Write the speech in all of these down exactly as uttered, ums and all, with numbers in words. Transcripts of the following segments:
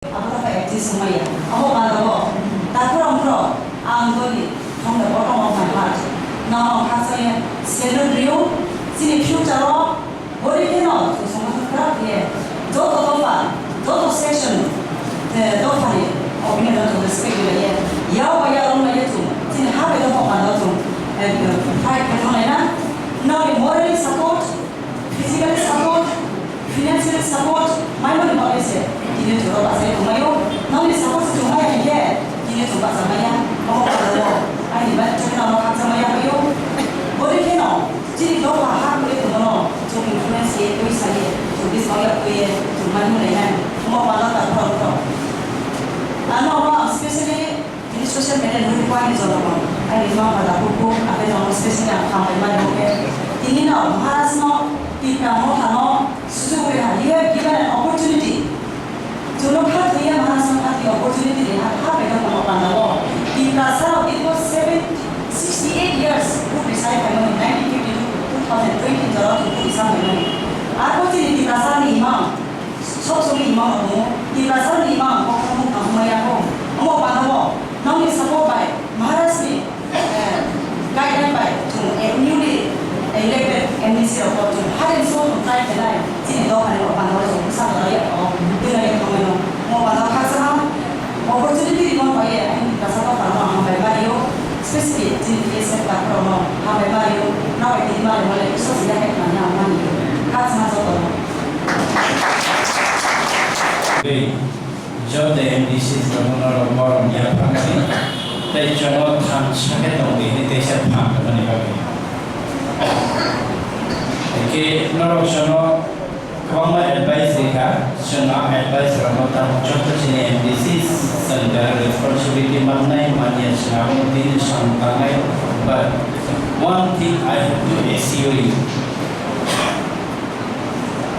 Abo khe exist wngmaya. Abo panda o takhorok wngkhe ang doli from the bottom of my heart nono khakchangya salute rio. Chini future o bori kheno chwng songwk kwrak khe joto dopha, joto section, eh, dophani opinion no chwng respect khlaiya. Yak bai yak wng laiya chwng chini ha bai dopha panda o chwng, eh, fight khe thanglaina. Nokni morally support, physically support, financially support maimani bagwi se tini chwng rok achai tongmaio. Nokni support se chwng maya hinkhe tini chwng bacha maya. Omo panda o aini bai chwng nokno khakchangma ya phaio. Bori kheno chini dopha ha kwrwi tongmano chwng influence khe twi sadi chwng bismaya kwiye chwng mani mwnai nai. Omo panda o takhorok rok. Ano omo ang specially Tini social media ni hwnwi ani jonogon, ani mama da buku, ape jono specially ang khambai mani hwnkhe, tini no Maharaj no Tipra Motha no sujuk rwha, you have given an opportunity. Chwngno kha thwiya Maharaj no kha thwiya opportunity rwha, kha bai no tamo panda o. Tiprasa rok dikho seven, sixty eight years, buku risa phaimani, nineteen fifty two to two thousand twenty jora buku risa phaimani. Arpor chini Tiprasa ni imang, Sok sokni imang rok tongo, Tiprasa ni imang kok kha mung tangma ya kho. Omo panda o nokni support bai Maharaj ni, eh, guideline bai chwng, eh, newly elected M D C rok bo chwng haren so chwng try khe nai chini dopha ni o panda o chwng bwsa kwrwi ya kho, twi nai kho mano. Omo panda o khaksa ha opportunity rimani bai ani Tiprasa dopha no hambai ma rio, specially chini T S F dopha rok no hambai ma rio, nokni tini male male bwsa sida khe khnani ang mani rio. Khaksa ha joto no. Tei joto M D C rokno norok borom yapharmani tei chwngno thansa khe tongdi hwnwi teisa phan rwmani bagwi. Hwnkhe norok chwngno kwbangma advice rikha, chwngno advice rokno tamo joto chini M D C chwng responsibility mannai manya chwng abo tini samung tangnai, but one thing I have to assure you.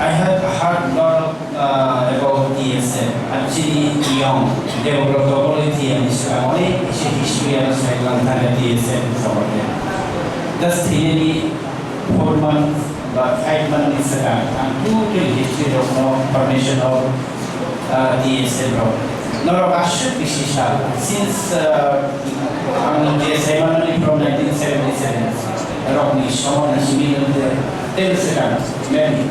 I have heard lot of, uh, about T S F. Actually, young Debabrata Bolotia ni swkang onek kisa history ano sai lang thangkha T S F ni somode. Just three, four months ba five months ni swkang ang total history rokno formation of, uh, T S F rok. Norok aswk bisi sal since, uh, ang je sai manani from nineteen seventy-seven rokni somoni simi tei swkang maybe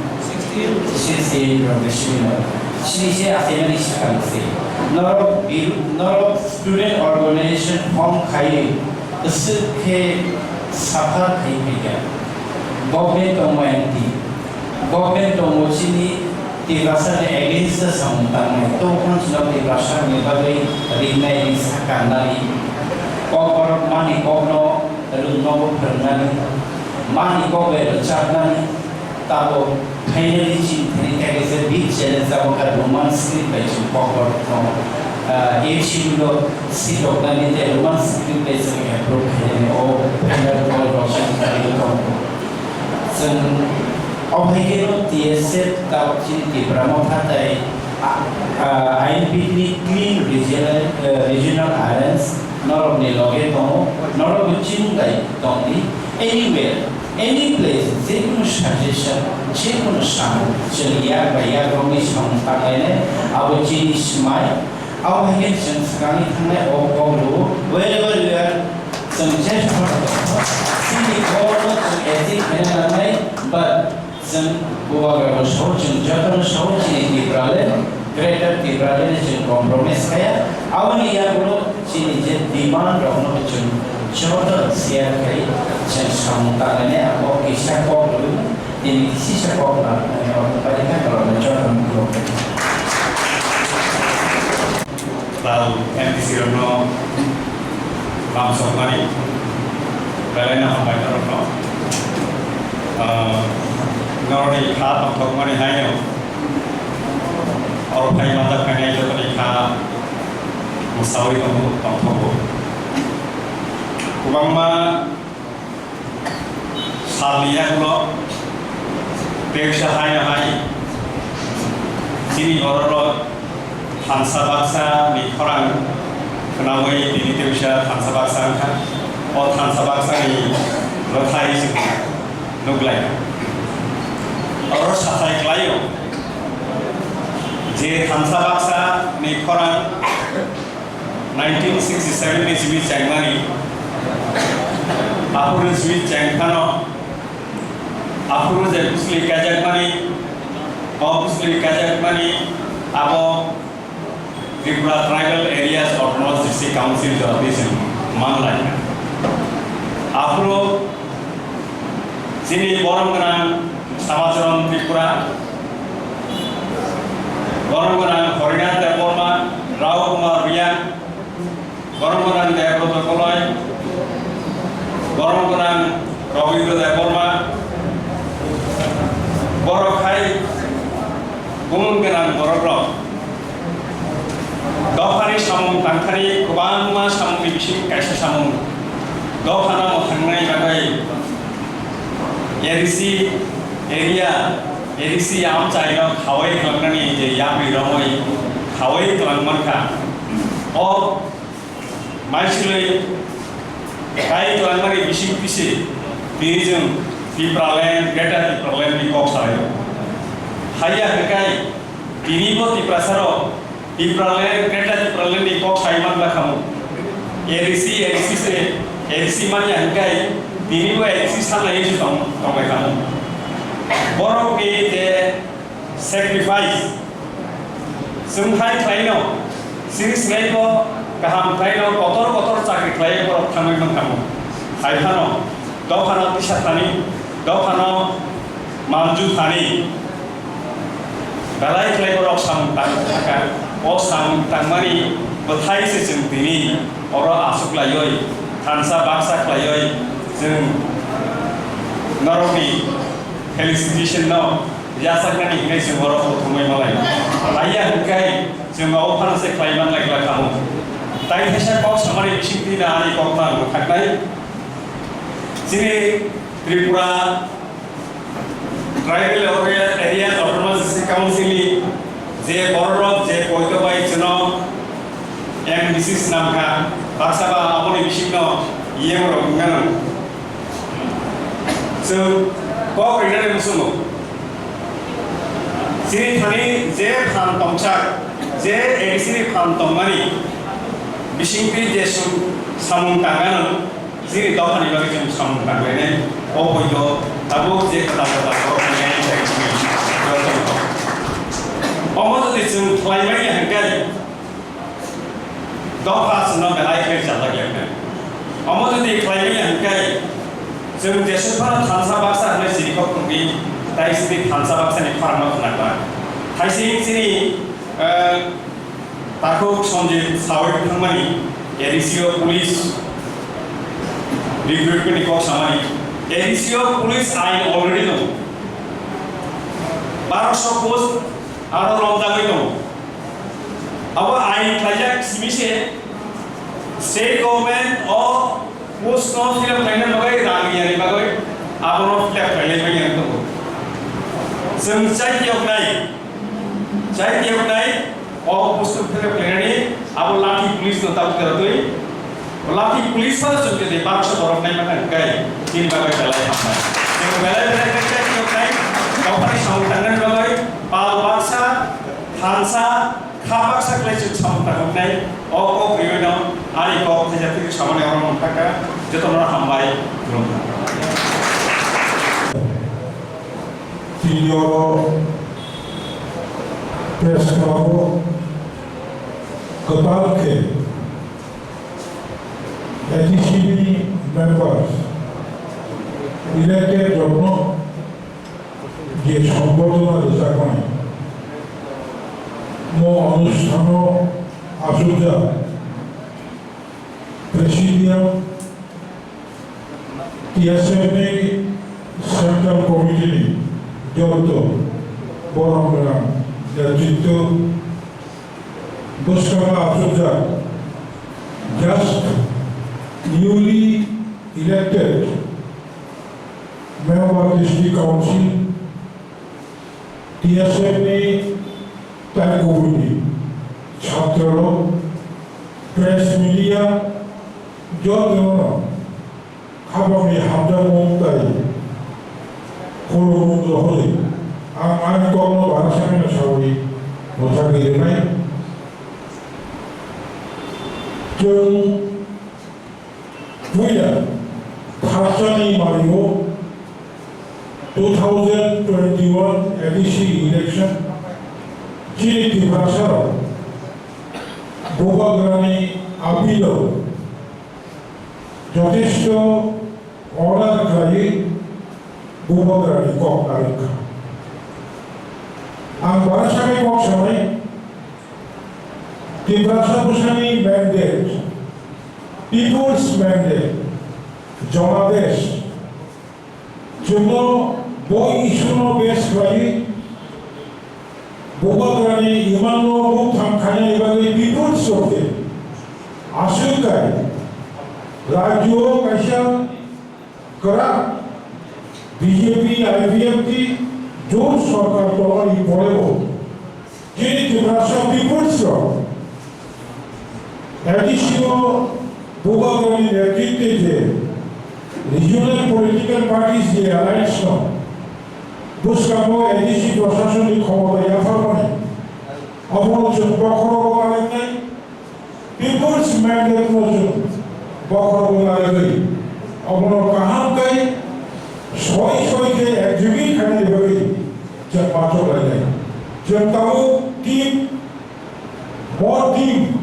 sixty-eight rokni simi no sini se achaimani swkang se norok biru-, norok student organization form khaiwi kwswk khe suffer khai phaikha. Government tongo M P, government tongo chini Tiprasa ni against o samung tangnai. To phano chwng Tiprasa ni bagwi ringnai ring sakha nani. Kokborok mani kokno rwngnogo phwrwngnani, mani kok bai rwchapnani, tabo finally chini thani kaisa big challenge abo kha Roman script bai chwng kokborokno, ah, A C U lo sitoknani tei Roman script bai chwng approve khainani o final goal rok chini thani tongo. Chwng o hai kheno T S F tabuk chini Tipra Motha tei, ah, ah, I N P T ni clean regional, eh, regional alliance norokni loge tongo, norok bo chini bai tongdi. Anywhere, any place, je kunu suggestion, je kunu samung, chwng yak bai yak romwi samung tanglainai, abo chini swmai. Abo hai khe chwng swkangwi thangnai o kok rwo, wherever we are, chwng je sohor tongkha, chini kokno chwng achieve khaina nangnai, but chwng bubagrano sao, chwng jotono sao, chini Tipraland, Greater Tipraland chwng compromise khaya. Aboni yagulo chini je demand rokno chwng joto share khai chwng samung tanglainai, abo kisa kok rwwi. Nini sisa kok na, nini order pari kan kalau na joto ni kok. Tal M D C rokno lamsokmani, belai no hambai norokno. Ah, norokni kha tongthokmani haino oro phai manjak phainai jotoni kha mwsaui tongo, tongthogo. Kwbangma Salni yagulo teisa haino hai chini bororok thansa baksa ni khorang khnaui tini teisa thansa baksa wngkha. O thansa baksa ni bwthai chwng nuklai. Oro sathai klaio. Je thansa baksa ni khorang nineteen sixty seven ni simi chengmani, aphuru simi chengphano, aphuru je bwsli kaijakmani, o bwsli kaijakmani abo Tripura Tribal Areas Autonomous District Council jora twi chwng man lai. Aphuru chini borom gwnang Samacharan Tripura, borom gwnang Harinath Debbarma, Rao Kumar Reang, borom gwnang Debrata Koloi, borom gwnang Rabindra Debbarma, borok hai gumun gwnang borok rok. Dophani samung tangthani kwbangma samungni bising kaisa samung. Dophano mwthangnai bagwi A D C area, A D C amchaino khawai khlainani je yapri romwi khawai khlaimani kha. O maichwlwi kai khlaimani bising pise tini chwng Tipraland, Greater Tipraland ni kok salaio. Haiya hwnkhe tini bo Tiprasarok Tipraland, Greater Tipraland ni kok sai man bakhamu. A D C, A D C se, A D C manya hwnkhe tini bo A D C sanlaiwi se tong, tongbai khamu. Borok ni je sacrifice, chwng hai khlaino, sini swngaibo kaham khlaino, kotor kotor chakri khlaiwi borok thangwi man khamu. Hai phano, dophano tisa thani, dophano manju thani, belai khlai borok samung tang kha. O samung tangmani bwthai se chwng tini oro aswk laiwi, thansa baksa khlaiwi chwng norokni felicitation no yachaknani hinwi chwng oro bo thumwi malai. Laiya hwnkhe chwng o phano se khlai man lai kha khamu. Tai theisa kok samani bising twi na ani kok no ang mwthaknai. Chini Tripura Tribal Area Autonomous District Council ni je bororok je poito bai chwngno M D C swnam kha, baksa ba aboni bisingno E M rok wngmano. Chwng kok rinani muchungo. Chini thani je phan tongchak, je A D C ni phan tongmani bisingtwi je sum-, samung tangmano, chini dophani bagwi chwng samung tanglainai. O poito tabuk je kwtal kwtal borok wngnai, chini joto. Omo jodi chwng khlai manya hwnkhe, dopha chwngno belai khe rijak ya hwnkhe. Omo jodi khlai manya hwnkhe, chwng jesuk phano thansa baksa hwnwi siri kok tongdi, tai sini thansa baksani khorangno khna kha. Thaising chini, eh, takhuk Sanjib Sawi thangmani A D C o police recruitment ni kok samani. A D C o police ain already tongo. Barosho post aro romjagwi tongo. Abo ain khlaijak simi se state government o post no fill up khlaina bagwi rang riyani bagwi abono fill up khlailai manya wng tongo. Chwng chai tiyoknai, chai tiyoknai o post no fill up khlainani abo lathi police no tabuk tera twi. Lathi police phano chwng jodi baksa borok naima thang kai, chini bagwi belai hambai. Chwng belai belai khe chai tiyoknai, dophani samung tangnani bagwi pal baksa, thansa, kha baksa khlai chwng samung tangmani, o kok riwi no, ani kok thaijakgwi samani oro nongkhakha, jotono hambai, khulumkha. Tini oro press club o kwtal khe A D C ni members, elected rokno je sombordhona rwjakmani, mo onusthano achukjak Presidium, T S F ni Central Committee ni joto borom gwnang netritwo bwskango achukjak just newly elected member District Council, T S F ni tai committee, chhatrorok, press media, jotono khabangni hamjakmung tai khulumung rohorwi ang ani kokno bana samino saui Mwthangwi rwnai. Chwng puila tharsani mario two thousand twenty-one A D C election chini Tiprasarok Bubagrani appeal-o jothesto order khlaiwi Bubagrani kok narwkha. Ang barasani kok sanai, Tiprasa bwsani mandate, people's mandate, Jonadesh, chwngno bo issue-no base khlaiwi Bubagrani imangno mukthang khainani bagwi people's rokni aswk kai rajyo-o kaisa kwrak B J P I P F T jot sorkar tongmani porebo chini Tiprasa people's rok A D C-o Bubagrani netritwe je regional political parties je alliance-no bwskango A D C prosasonni khomota yapharmani obono chwng bokhorogo manjaknai. People's mandate-no chwng bokhorogo manjaknai. Obono kaham khe soi soi khe execute khainani bagwi chwng machok lainai. Chwng tabuk team, more team,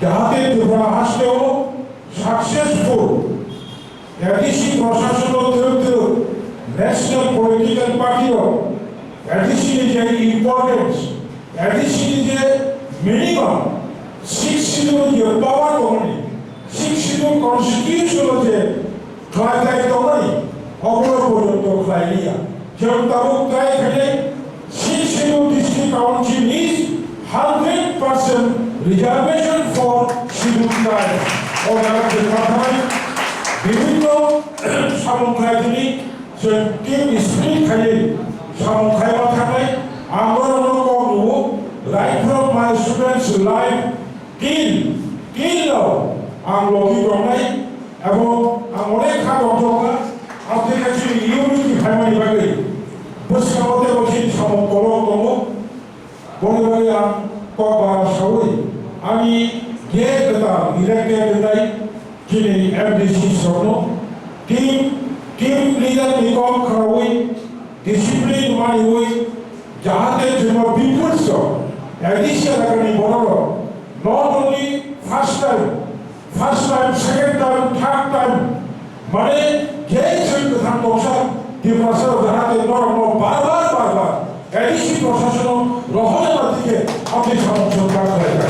jahate Tripura hasteo successful A D C prosashono twrwk twrwk national political party rok A D C ni je importance, A D C ni je minimum six schedule je power tongmani, six schedule constitution je khlai khlai tongmani, obono porjonto khlai liya. Chwng tabuk try khainai, Six Schedule District Council is hundred percent reservation for Scheduled Tribe. O jaga je khathai bibhinno samung khlai thini, je team split khaiwi samung khaiba thangnai, ang norokno kok rwo, right from my students' life till, till now, ang logi tongnai, ebong ang onek kha tongthokha, apni kaisa unity phaimani bagwi. Bwskango teibo chini samung kolok tongo. Boni bagwi ang kok bara saui ani je kwtal elected wngnai chini M D C rokno team, team leader ni kok khnaui discipline maniui jahate chwngno peoples rok A D C elakani borok rok not only first time First time, second time, third time, mane je chwng kwthang tongsa Tiprasa rok jahate norokno bar bar, bar bar A D C prosashono rohorna dikhe apni samung chwng kha khlaikha.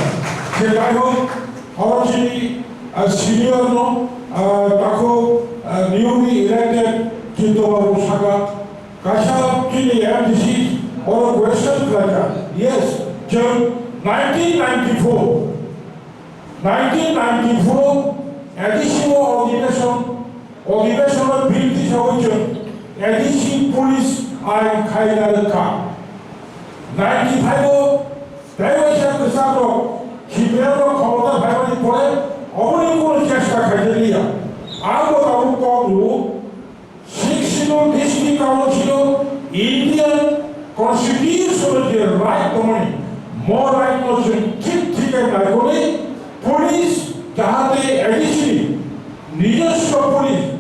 Je jai hok, oro chini, ah, senior no, ah, takhu, ah, newly elected Kinto Babu saka, kaisa chini M D C oro question khlaikha. Yes, chwng nineteen ninety-four, Nineteen ninety-four A D C o odhibeshon, odhibeshon o bill tisaui chwng A D C police ain khaina rwkha. Ninety-five o tei waisa kwchak rok C P M rok khomota phaimani pore oboni kunu chesta khaijak liya. Ang bo tabuk kok rwo, Sixth Schedule District Council o Indian Constitution o je right tongmani, mo right no chwng thik thik khe naikolwi police jahate A D C ni nijoswo police,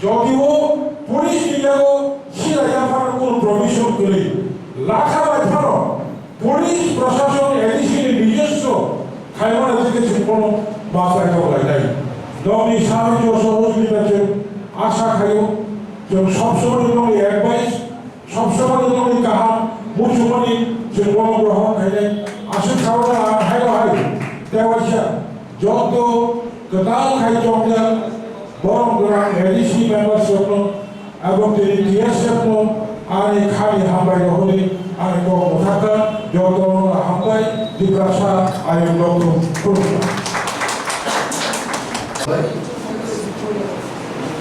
jodi o police ni yago sira yaphano kono provision kwrwi lakha bai phano, Police proshason A D C ni nijoswo khaimani theke chwng bono bachai tonglainai. Nokni sahajyo sohojogita chwng asha khaio, chwng sob somoi nokni advice, sob somoi nokni kaham muchungmani chwng bono grohon khainai. Aswk saui ang haino hai tewaisa joto kwtal khai chongjak borok gwnang A D C members rokno Abo tini T S F no ani khani hambai rw hwnwi ani kok mwthakha, jotono hambai, Tiprasa ayung doktum khulumkha.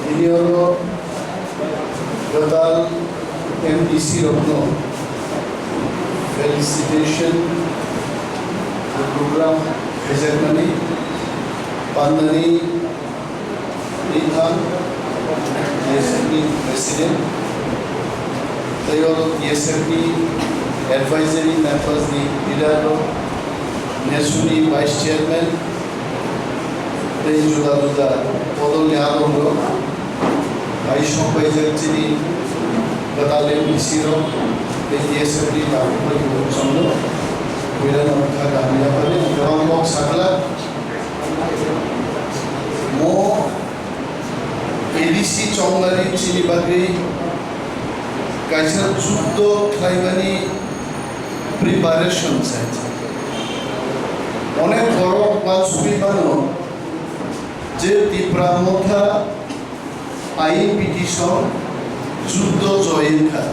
Tini oro kwtal M D C rokno felicitation program khaijakmani pandani Rithang, T S F ni President, tei o T S F ni Advisory members ni leader rok, NESU ni vice chairman, tei juda juda podol ni adong rok, bai sok bai jak chini kwtal M D C rok, tei T S F ni tabuk bai rok chwng no, puila no kha kaham ya pare, kwbang kok sakla. Mo A D C chongmani chini bagwi kaisa juddo khlaimani preparation chai. Onek borok uansugwi mano je Tipra Motha ain petition juddo join kha.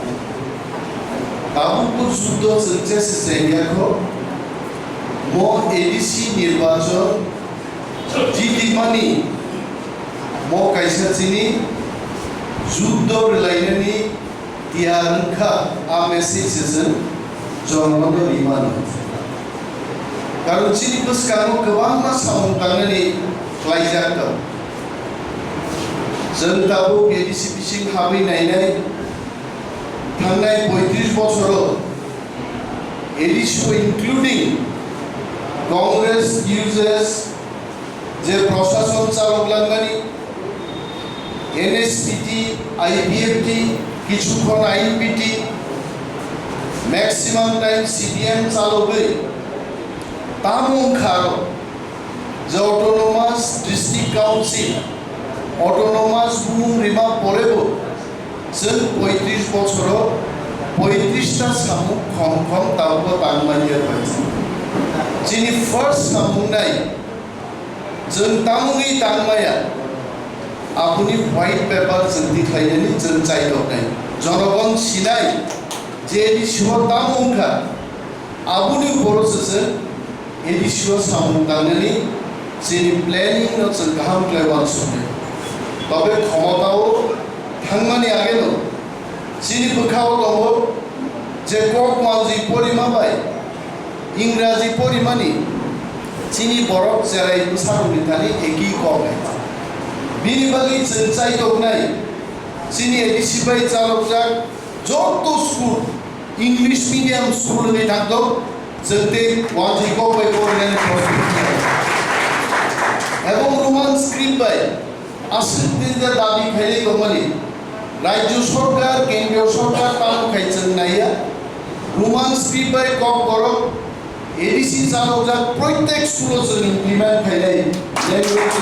Tabukbo juddo chwng jesa chengya kho. Mo A D C nirbachon jiti mani mo kaisa chini juddo rwlainani tiyar wngkha, a message se chwng jonogono rimano. Karon chini bwskango kwbangma samung tangnani khlaijak tong. Chwng tabuk A D C bising habwi nainai thangnai poitris bochoro A D C o including Congress, U S, je prosason chalok langmani, N S P T, I P F T, kichukhon I P T, maximum time C P M chalogwi tamo wngkha aro je Autonomous District Council, Autonomous bumung rima porebo chwng poitris bochoro poitris ta samung khom khom tabukbo tangmanya bai. Chini first samung nai chwng tamungwi tangmaya, aboni white paper chwng tikhlainani chwng chaitoknai. Jonogon sinai je A D C o tamo wngkha, aboni uporo se chwng A D C o samung tangnani chini planning no chwng kaham khlai uansuknai. Tobe khomotao thangmani ageno chini bwkhao tongo je kok manjwi porima bai Ingraji porimani chini borok cherai bwsarokni thani eki kok hai. Bini bagwi chwng chaitoknai chini A D C bai chalokjak joto school, English medium school wngwi thangtok, chwng tei wanjwi kok bai porinani prospect khlai. Ebong Roman script bai aswk tei je dabi khailai tongmani, Rajya Sorkar, Kendriya Sorkar tamo khai chwng naiya, Roman script bai Kokborok A D C chalokjak proitek school o chwng implement khainai language.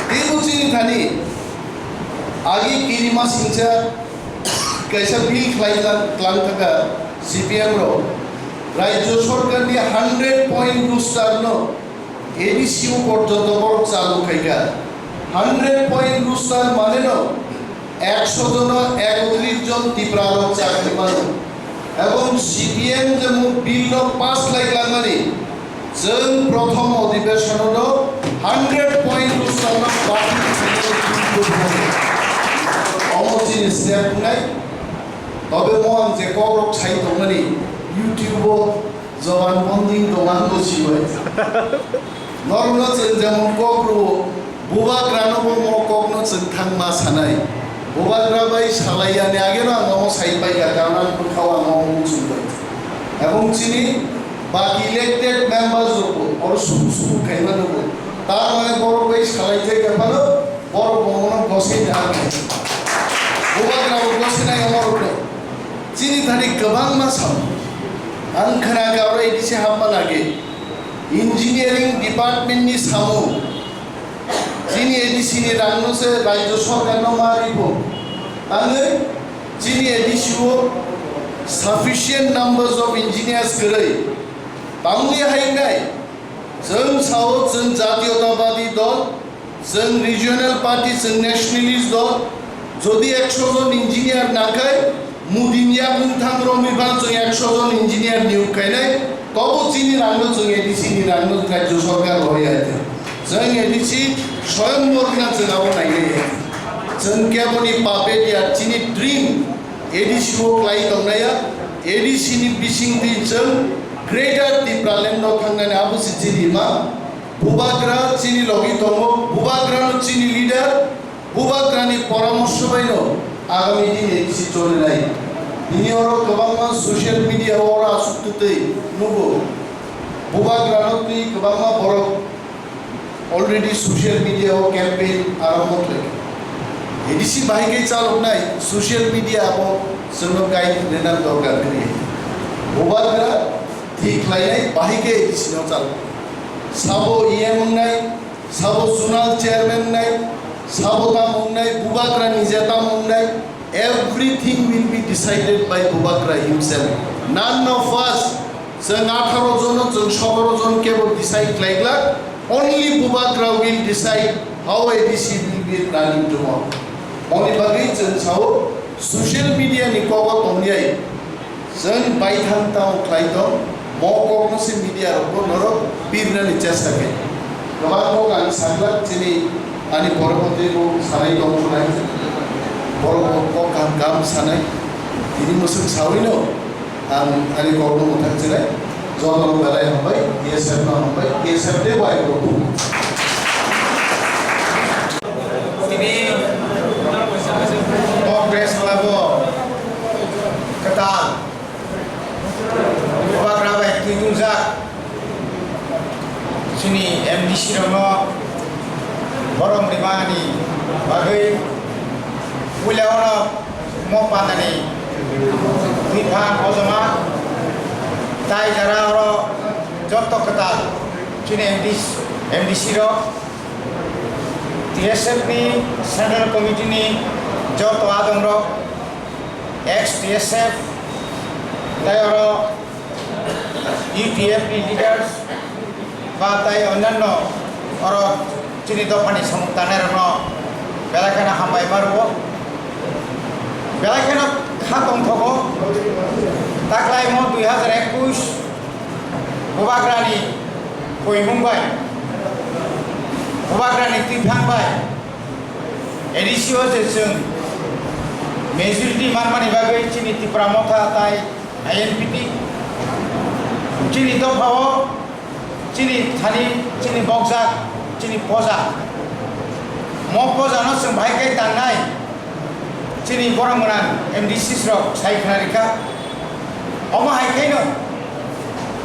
Teibo chini thani agi kirima singcha kaisa bill khlai tlang thaka C P M rok Rajya Sorkar ni hundred point roster no A D C o porjonto borok chalu khaikha. Hundred point roster mane no ekso jono ekotris jon Tipra rok chakri mano. Ebong C P M je mo bill no pass lai langmani, chwng prothom odhibeshon no hundred point roster no bati. Omo chini step nai. Tobe mo ang je kok rok sai tongmani YouTube o Joban bonding dogan bo sibai. Norokno chwng jemon kok rwo, bubagrano bo mo kokno chwng thangma sanai. Bubagra bai salai yani ageno ang omo sai paikha, karon ang bwkhao ang omo muchung bai. Ebong chini baki elected members rokbo oro suku suku khaima nugo. Tar mane borok bai salai jai kha phano borok bo mono gosai da. Bubagra bo gosai nai omo rokno. Chini thani kwbangma samung. Ang khna kha oro A D C hapma lage. Engineering department ni samung. Chini A D C ni rang no se Rajya Sorkar no ma ripo. Tangwi chini A D C o sufficient numbers of engineers kwrwi. Tamni hai nai. Chwng sao chwng jatiyotabadi dol. Chwng regional party, chwng nationalist dol, jodi ekso jon engineer nangkhai, Modi ni yakung thang romwi phano chwng ekso jon engineer niyok khainai, tobo chini rangno chwng A D C ni rangno Rajya Sorkar rwui ya khe. Chwng A D C soyambor khna chwng abo nainai ya khe. Chwng keboni puppet ya, chini dream A D C o klai tongnai ya, A D C ni bisingtwi chwng Greater Tipraland no thangnani abo se chini ma. Bubagra chini logi tongo, Bubagra no chini leader, Bubagra ni poramorsho bai no agami din A D C cholinai. Tini oro kwbangma social media o oro aswk twtwi nugo. Bubagrano twi kwbangma borok already social media o campaign arambo khlaikha. A D C bahai khe chaloknai social media abo chwngno guide rwna dorkar kwrwi. Bubagra thik khlainai bahai khe A D C no chaloknai. Sabo E M wngnai, sabo zonal chairman wngnai, sabo tamo wngnai, Bubagra nije tamo wngnai, everything will be decided by Bubagra himself. None of us, chwng atharo jon, chwng sotoro jon kebo decide khlai glak. Only Bubagra will decide how A D C will be running tomorrow. Oni bagwi chwng sao social media ni kogo tongyai. Chwng baithang tamo khlai tong, mo kokno se media rokno norok pirnani chesta khe. Kwbang kok ang saglak chini ani borok teibo sanai tong khlai. Borok kok kaham kaham sanai. Tini mwswk sawino ang ani kokno mwthang chinai. Jotono belai hambai, B S F no hambai, B S F teibo ai rok. Tini kok press club o kwtal Bubagra bai twi tungjak chini M D C rokno borom rimani bagwi puila oro mo pandani twi phan ojoma tai jara oro joto kwtal chini M D C, M D C rok, T S F ni Central Committee ni joto adong rok, ex T S F, tei oro U T F ni leaders ba tei onnanno oro chini dophani samung tangnai rokno belai kheno hambai ma rwo. Belai kheno kha tongthogo. Taklaimo dui hazar ekush Bubagrani koimung bai, Bubagrani twiphang bai, A D C o je chwng majority manmani bagwi chini Tipra Motha tai I N P T chini dophao chini thani chini bokjak chini poja mo pojano chwng bahai khe tangnai. Chini borok gwnang M D Cs rok sai khna rikha. Omo hai khaino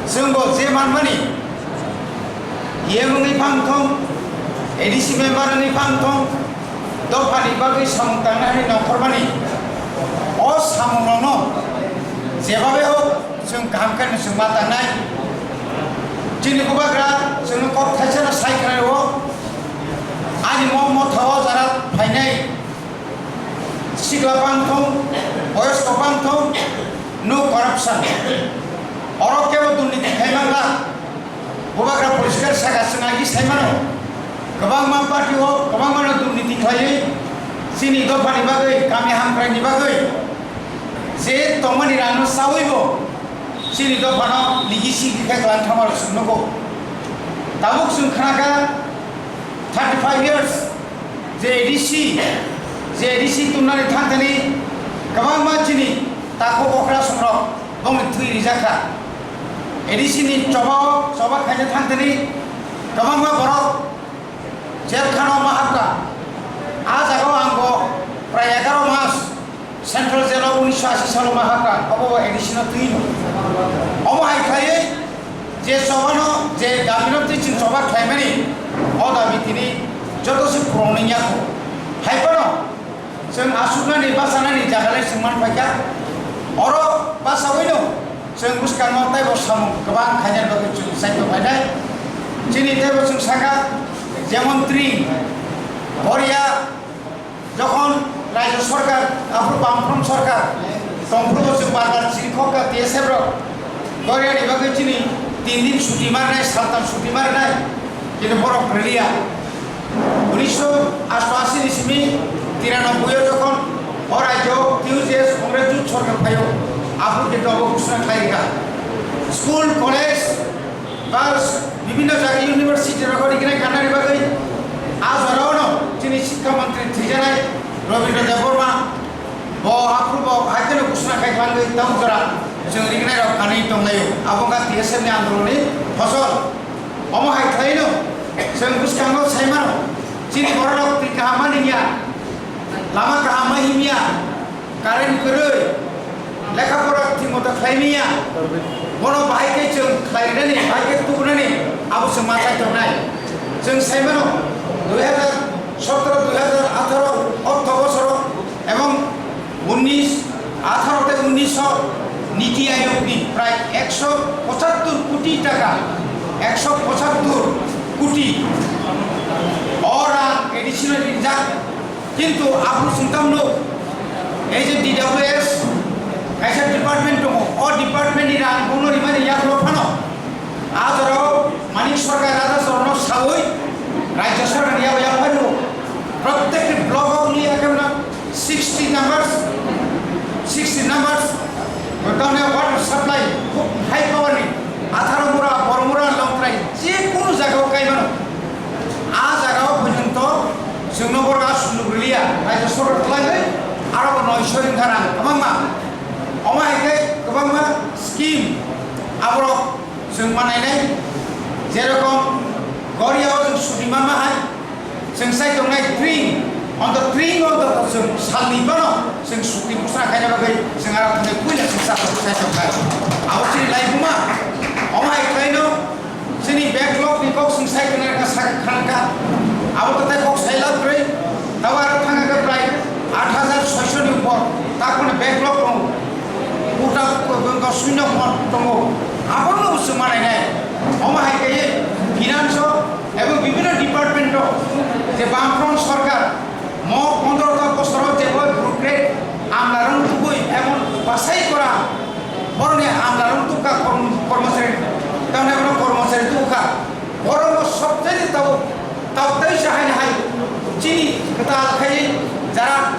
chwngbo je manmani E M wngwi phang thung, A D C member wngwi phang thung, dophani bagwi samung tangnani nongkhormani o samungrokno jebabe hok chwng kaham khe chwng ma tangnai. Chini bubagra chwngno kok thaisano sai khna rwo, ani mo motha o jara phainai. Sikla bang thung, boyosko bang thung, no corruption. Oro kebo durniti khai mangla. Bubagra poriskar saka chwng agi sai mano. Kwbangma party o kwbangma no durniti khlaiwi chini dophani bagwi, kami hamkrai ni bagwi je tongmani rang no sawi bo chini dophano ligi sigi khe klang thangma rok chwng nugo. Tabuk chwng khnakha thirty five years je A D C, je A D C tumnani thangthani kwbangma chini takhuk okra songrok bongni thwi rijakha. A D C ni chobao choba khaina thangthani kwbangma borok jel khano ma hapkha. A jagao ang bo prai egaroh mas Central Jail o unisho ashi salo ma hapkha, obo bo A D C no twi no. Omo hai khlaiwi je chobano, je damino twi chwng choba khlaimani, o dabi tini joto se purung nang yakho. Hai phano chwng asuknani bachanani jaga lai chwng man phaikha. Oro bachawino chwng bwskango teibo samung kwbang khainani bagwi chwng saito phainai. Chini teibo chwng sakha, jemon tring, Boria, Jokhon Rajya Sorkar, aphuru Bamfront Sorkar tongphuru bo chwng bar bar chirikhokha T S F rok. Goryani bagwi chini tin din chuti marnai, saltam chuti marnai, kintu borok rwliya. Unisho ashto ashi ni simi tiranoboi o jokhon o rajyo T U J S Congress Jut Sorkar phaio, aphuru kintu abo ghoshona khlai rikha. School, college, Bas, bibhinno jaga university rogo rignai kanani bagwi a jorao no chini Shikkha Mantri thwijanai Rabindra Debbarma bo aphuru bo haikhe no ghoshona khai thangwi tamo jora chwng rignai rok kanwi tonglaio. Abo wngkha T S F ni andolon ni phosol. Omo hai khlai no chwng bwskango sai mano, chini borok rok twi kaham ma ningya, lama kaham ma himya, current kwrwi, Lekha pora thik moto khlai manya, bono bahai khe chwng khlai rwnani, bahai khe tubunani, abo chwng ma chai tongnai. Chwng sai mano, dui hazar sotoro, dui hazar atharo ortho bosoro ebong unnish, atharo tei unnish o Niti Ayog ni prai ekso pochattor koti taka, ekso pochattor koti o rang additional rijak. Kintu aphuru chwng tamo nuk, ei je D W S kaisa department tongo, o department ni rang bono rimani yagulo phano. A jorao Manik Sarkar raja chorono sawi Rajya Sarkar ni yago yaphai rwo. Prottek block o wngya khe mano sixty numbers, sixty numbers, tamni water supply khub high power ni, Atharomura, Boromura, Longtrai, je kunu jaga o kai mano. A jaga o porjonto chwngno borok a suluk rwliya, Rajya Sarkar kwlaiwi aro bo noisho wngkha rang kwbangma. Omo hai khe kwbangma scheme aborok chwng manainai, jerokom Goria o chwng suti manma hai, chwng sai tongnai tring, onto tring onto chwng salni phano chwng suti bwsra khaina bagwi chwng aro thangwi puila chwng sa sai tongnai. Abo chini laibuma, omo hai khlaino chini backlog ni kok chwng sai khna kha, sa khna kha. Abo to tai kok sai lab rwi, tabo aro thang kha prai aat hajar soisho ni upor, ta kono backlog tongo. Kota ko, ko, ko suino mon tongo. Abono chwng manainai. Omo hai khe finance o ebong bibhinno department o je Bamfront sorkar mo pondro ta bosoro je bo bureaucrat amlarong tubui emon basai kora boroni amlarong tukha korm-, kormochari, tamni bono kormochari tukha. Borok bo sobchai tabo, tabtai se haino hai chini kwtal khai jara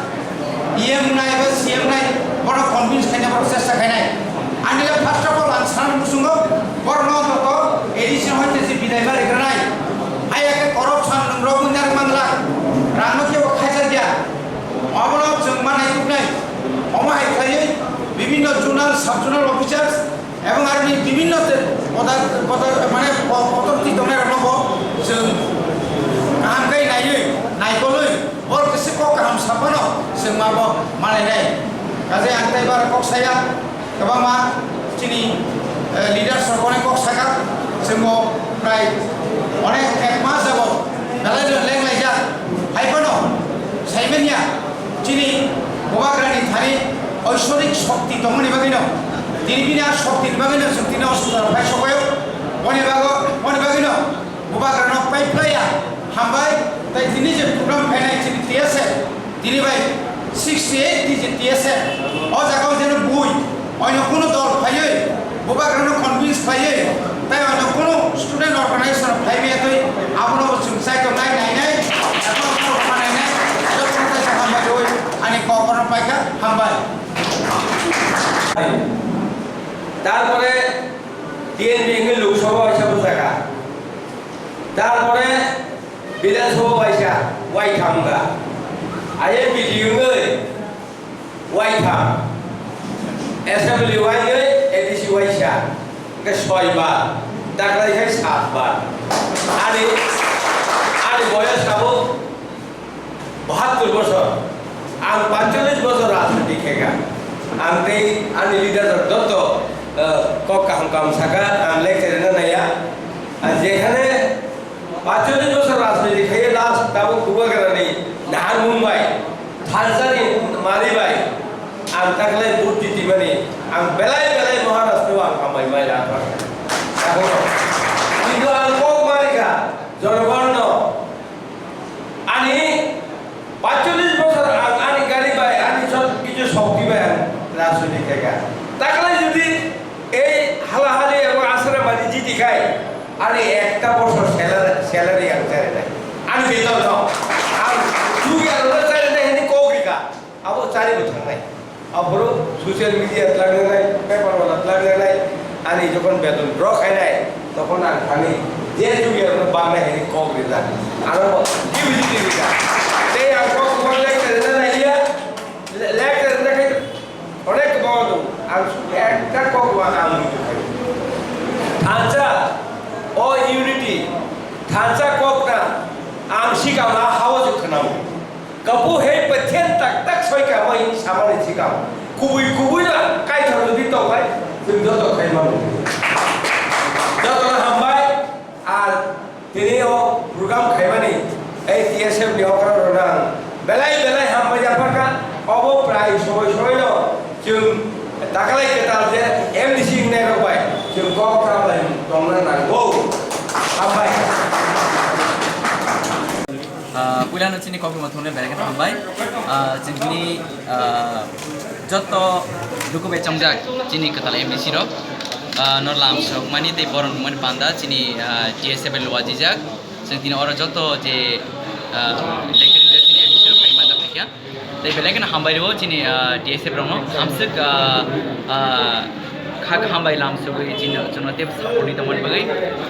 E M nai ba C M nai bono convince khaina borok chesta khainai. Ani le first of all ang sana muchungo borok no to A D C hoite se bidai ma rikranai. Hai ake corruption nung rok nang mangla rang no kebo khaisa dia. Obono chwng manai tuknai. Omo hai khlaiwi bibhinno zonal, sub zonal officers, ebong aroni bibhinno te poda-, poda-, mane po-, potorti tongnai rokno bo chwng kaham khe naiwi, naikolwi, bor kisi kok kaham saphano chwng ma bo manai nai. Kaje ang tei bar kok saya, kwbangma chini, eh, leaders rok onek kok saka, chwng bo prai onek ek mas jabo belai no leng laijak. Hai phano sai manya. Chini Bubagrani thani oisorik shokti tongmani bagwino, tini bini a shoktini bagwino chwng tini hospital phai sokbaio. Boni bago, boni bagwino Bubagrano pai phlaiya hambai, tei tini je program khainai chini T S F, tini bai sixty eight ni je T S F, o jaga o jeno bui, Oino kunu dol phaiwi, Bubagrano convince phaiwi, tei oino kunu student organization phaiwi twi abono bo chwng sai tongnai nainai, abono bo khwnainai, jotono teisa hambai rwui ani kokborokno paikha, hambai. তারপরে টিএনপি হিসেবে লোকসভা হিসাবে থাকা, তারপরে বিধানসভা পয়সা ওয়াই থামগা। আইএমপি ডিউঙ্গে ওয়াই থাম। অ্যাসেম্বলি ওয়াই এডিসি ওয়াইসা। কে ছয়বার। ডাকলাই খাই সাতবার। আরে, আরে বয়স কাবো বাহাত্তর বছর। আং পাঁচচল্লিশ বছর রাজনীতি খেগা। আং তেই আনি লিডার দত্ত, আহ, কক কাহাম কাম সাকা, আং লেকচার না নাইয়া। আর যেখানে পাঁচচল্লিশ বছর রাজনীতি খেয়ে লাস্ট তাবু খুবাগ্রানি নাহার মুম্বাই, থানসানি মারিবাই, আর তাকলাই ভোট জিতিবানি, আং বেলাই বেলাই মহারাষ্ট্র আং হামাই মাই রাখা। এখন কিন্তু আং কক মারিকা, জনগণ ন, আনি পাঁচচল্লিশ বছর আ-, আনি গাড়ি বাই, আনি সব কিছু শক্তি বাই আনি রাজনীতি থেকে। তাহলে যদি এই হালাহালি এবং আসারে মাঝে জিতি খাই, আনি একটা বছর স্যালারি, স্যালারি আমি চাই নাই। আমি বেতন নাও। আর যুগে আমরা চাই নাই, এনে কৌরিকা। আবো চারি বছর নাই। Aphuru social media tlangjaknai, paper wala tlangjaknai, ani jokhon beton drop khainai, tokhon ang thani je jugi ano bangnai hwnwi kok rijak. Ano kibiji tibika. Tei ang kok kwbang lecture rwna naiya, le-, lecture rwna khai onek kwbang tongo. Ang suk ekta kok ba ang mui tongkha. Thansa o unity, thansa kok na ang sikama hawa se khwnao. Kapu hei pathian tak tak soi ka mo in samani sikam. Kubui kubui no kaithok rwdi tongbai, chwng joto khai mano. Jotono hambai, ar tini o program khaimani, ei T S F ni okra rwna ang belai belai hambai yapharkha, obo prai soi soi no chwng takalai kwtal je M D C wngnai rok bai chwng kok kaplai tongna nango. Hambai. Ah, puilano chini kokno thumna belai kheno hambai. Ah, chini, ah, joto duku bai chongjak chini kwtal M D C rok, ah, no lam sok mani tei boron mani panda chini, ah, T S F bai luajijak. Chwng tini oro joto je, ah, elected leader chini M D C rok bai manjak kha. Tei belai kheno hambai rwo chini, ah, T S F rokno. Amswk, ah, ah, kha kaham bai lam sugwi chini, chwngno tei support ni tongmani bagwi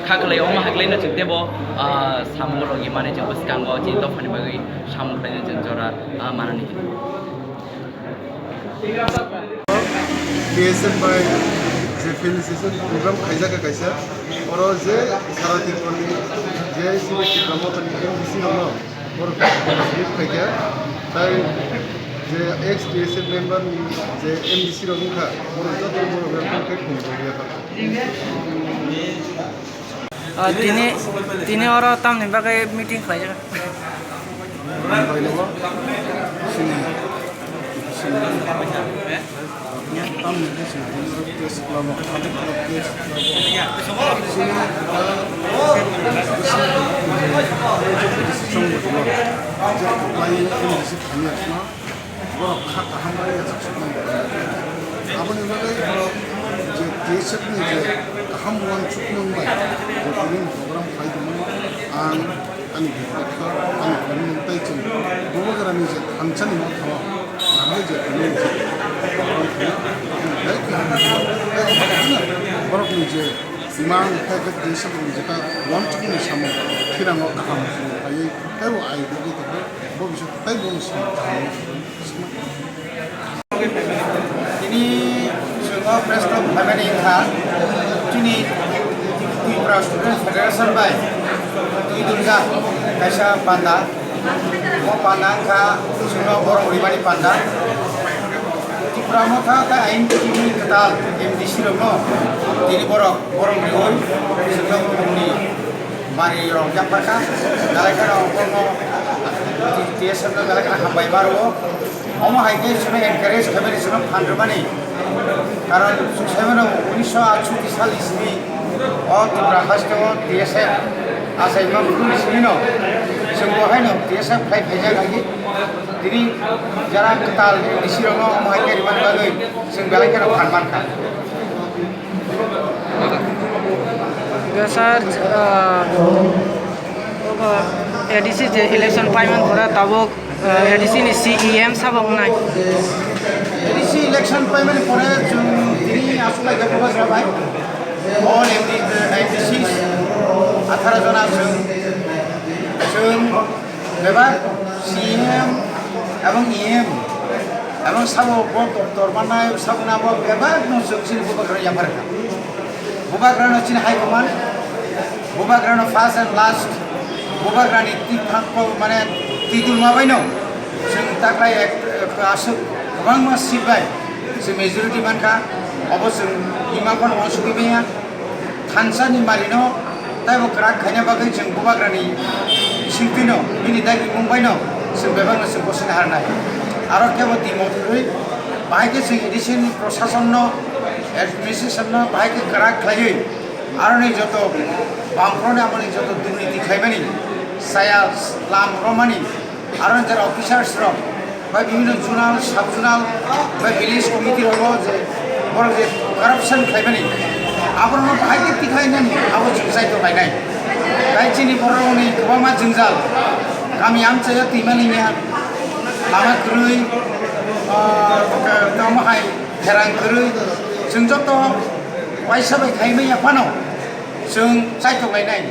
kha khlai omo hai khlaino chwng teibo, ah, samung rok imani chwng bwskango chini dophani bagwi samung khlaino chwng jora, ah, manani. T S F bai je felicitation program khaijak kaisa, oro je sara Tripura ni je chini Tipra Motha ni M D C rokno borok gift khaikha, tai je ex T S F member ni je M D C rok wngkha, borok joto borok welcome khe khum rwya kha. Ah, tini, tini oro tamni bagwi meeting khlaijak? Tamni bagwi chwng tini oro press club o, press club o. Chini, ah, je kwplai M D C thani asno. Borok kha kaham bai yachak sukmani. Aboni bagwi je T S F ni je kaham uansukmung bai je tini program khlai tongmani, ang ani bwkha, ani phone tei chwng Bubagrani je thansani motha o nangwi je tini je program khlai, ang belai khe hamjakgo. Tei omo hai kheno borokni je imang tei T S F ni je ta uansukmani samung phirango kaham khlaiwi teibo ai bagwi tongkha. Bo bisa tei bono samung kaham. Tini chwng o press club khlaimani wngkha, chini Tripura Student Federation bai twi dulga kaisa panda. O panda wngkha chwngno borom rimani panda. Tipra Motha tei I N P T ni kwtal M D C rokno tini borok borom riwi chwngno bumungni bari rok yapharkha. Dalai kheno bono T S F no dalai kheno hambai ma rwo. Omo hai khe chwngno encourage khaimani, chwngno phan rwmani. Karon chwng sai mano unisho atshuti sal ni simi o Tripura haste o T S F achaima bukhuk ni simi no chwng bo haino T S F khlai phaijak hai khe tini jara kwtal D C rokno omo hai khe rimani bagwi chwng belai kheno phan mankha. Sir, ah, obo A D C je election paiman pore tabuk, ah, A D C ni C E M sabo wngnai. A D C election paiman pore chwng tini aswk lai khe Bubagra bai. All M D, eh, M D Cs atharo jona chwng, chwng bebak C E M ebong E M ebong sabo bo tor manai sabo nabo bebak no chwng chini Bubagra yapharkha. Bubagrano chini high command, Bubagrano first and last, Bubagrani twi thang-, mane twi dulma baino chwng taklai ek, aswk kwbangma seat bai chwng majority mankha, obo chwng ima phano uansugwi manya. Thansa ni marino taibo kwrak khaina bagwi chwng Bubagrani bisingtwino bini dagimung baino chwng bebakno chwng bosongni harnai. Aro kebo timo thwrwi bahai khe chwng A D C ni prosasonno, administrationno bahai khe kwrak khlaiwi aroni joto bamphoroni amoni joto durniti khlaimani, saya lam romani, aro jara officers rok bai bibhinno zonal, sub zonal bai village committee rogo je borok je corruption khlaimani, aborokno bahai khe tikhlainani abo chwng chaito khlainai. Tai chini borokni kwbangma jwngjal, kami amchaio twima nangya, lama kwrwi, ah, tamo hai pherang kwrwi, chwng joto waisa bai khaimanya phano chwng chaito khlainai.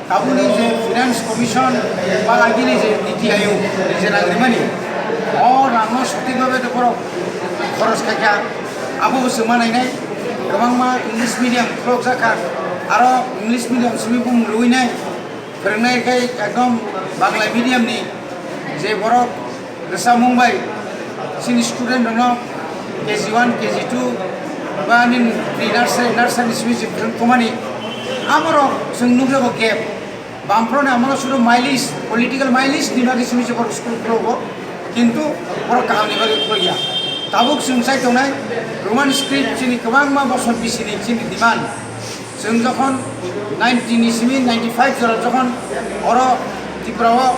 Tabukni je Finance Commission ba agini je Niti Aayog je rang rimani, o rangno sothik bhabe de borok khoros khaikha, abo bo chwng ma nainai. Kwbangma English medium khulokjakha, aro English medium simi bumung rwinai, phwrwngnai khe ekdom Bangla medium ni je borok rwchapmung bai chini student rokno K G one, K G two, ba nini pre nursery, nursery ni simi se phrwng tongmani, amorok chwng nukjago gap. Bamphoroni amolo suru mileage, political mileage ni bagwi simi se borok school khulokgo, kintu borok kahamni bagwi khulokya. Tabuk chwng chai tongnai Roman script chini kwbangma bosor bisini chini demand. Chwng jokhon ninety ni simi ninety five jora jokhon oro Tripura o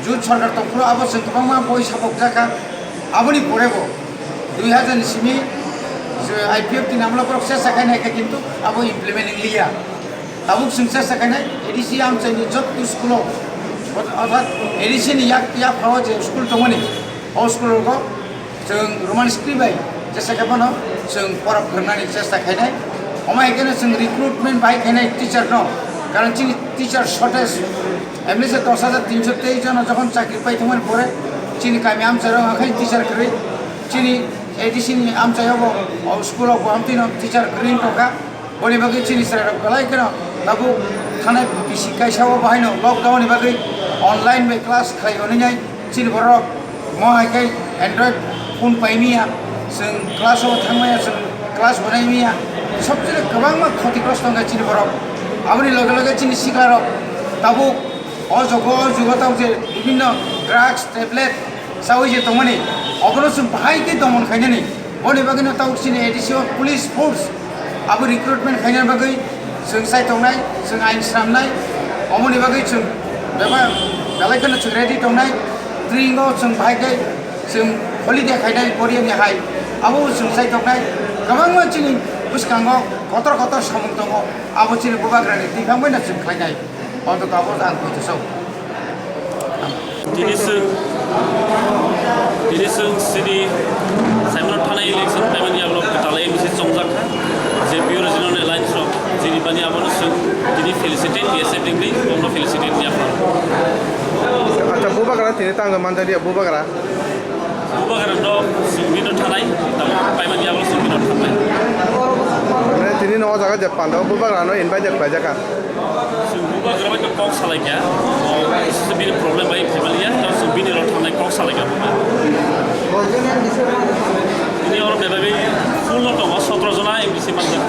Jut sorkar tongphuru abo chwng kwbangma boi sapokjakha. Aboni pore bo dui hazar ni simi je I P F T ni amlo borok chesta khainai khe kintu abo implement wngliya. Tabuk chwng chesta khainai A D C amchaini jotto school o, orthat A D C ni yak, yaphao je school tongmani, o school rogo chwng Roman script bai jesa khe phano chwng pora phwrwngnani chesta khainai. Omo hai kheno chwng recruitment bai khainai teacher no, karon chini teacher shortage. Emni se dos hajar tinso teis jono jokhon chakri pai thangmani pore chini kami amchairok hakhai teacher kwrwi, chini A D C ni amchaio bo o school o bo hamtwino teacher kwrwi wng tongkha. Boni bagwi chini chwrairok belai kheno tabuk thanai bisi kaisa o bahaino lockdown ni bagwi online bai class khlai wngnai. Chini borok mo hai khe Android phone pai miya, chwng class o thang maya, chwng class bo nai miya, sobchero kwbangma khotigrosto wngkha chini borok. Aboni loge loge chini siklarok tabuk o jogo o jugo tabuk je bibhinno drugs, tablet chawi je tongmani, obono chwng bahai khe domon khainani. Boni bagwino tabuk chini A D C o police force abo recruitment khaina bagwi chwng chai tongnai, chwng ain swnamnai, omoni bagwi chwng beba-, belai kheno chwng ready tongnai. Tringo chwng bahai khe chwng holiday khainai Korea ni hai, abo chwng chai tongnai. Kwbangma chini bwskango kotor kotor samung tongo, abo chini bubagrani twiphang bai no chwng khlainai. Oto tabuk ang koi to sok. Tini chwng, tini chwng chini Saimano thana election paimani yagulo kwtal M C chongjak kha. J P O Regional Alliance rok chini bani abono chwng tini felicitate, B S F ni wngwi bono felicitate ya phano. Acha, bubagra tini tangwi manjak ya, bubagra. Bubagra no chwng bino thanai, tamo paimani yagulo chwng bino thanai. Mane tini no o jaga je pando bubagra no invite khlaijak kha. Chwng bubagra bai to kok salai kha. O, bini problem bai phaimaliya, to chwng bini rok thangnai kok salai kha. Bini oro bebagwi full no tongo, sotro jona M D C manjak.